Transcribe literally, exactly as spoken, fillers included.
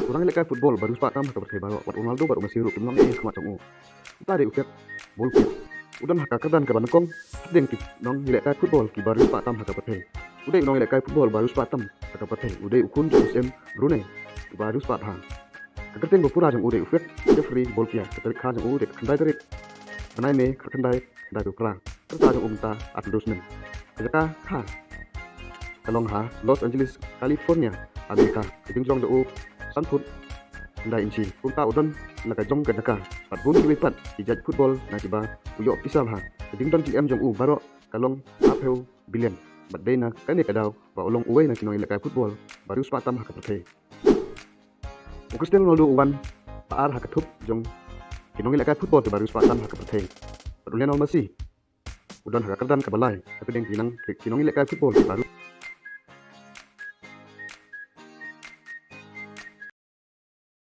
U nongïalehkai football ba riewspah tam ha ka pyrthei baroh, wat u Ronaldo bad u Messi ruh kim long ei ei ha khmat jong u. Uta dei u Pep Bolkiah. U don ha ka kyrdan kaba nyngkong hapdeng ki nongïalehkai football kiba riewspah tam ha ka pyrthei. U dei u nongïalehkai football ba riewspah tam ha ka pyrthei. U dei u khun jong u Syiem Brunei uba riewspah bha. Ka kyrteng ba pura jong u dei u Pep Jeffrey Bolkiah. Ka tarik kha jong u dei ka khyndai tarik bnai May, khatkhyndai khyndai phew phra. Ka rta jong u mynta arphew hynriew snem. Ka jaka kha ka long ha Los Angeles, California, America. Ka jingjrong jong u san phut khyndai inchi. Kumta u don la ka jong ka jaka bad bun kiwei pat ki jait football na kiba u ïoh pisa bha. Ka jingdon jingem jong u baroh ka long arphew billion. Bad dei na kane ka daw ba u long uwei na ki nongïalehkai football ba riewspah tam ha ka pyrthei. U Cristiano Ronaldo u wan ba ar ha ka thup jong ki nongïalehkai football kiba riewspah tam ha ka pyrthei. Bad u Lionel Messi u don ha ka kyrdan kaba lai hapdeng ki nang, ki nongïalehkai football kiba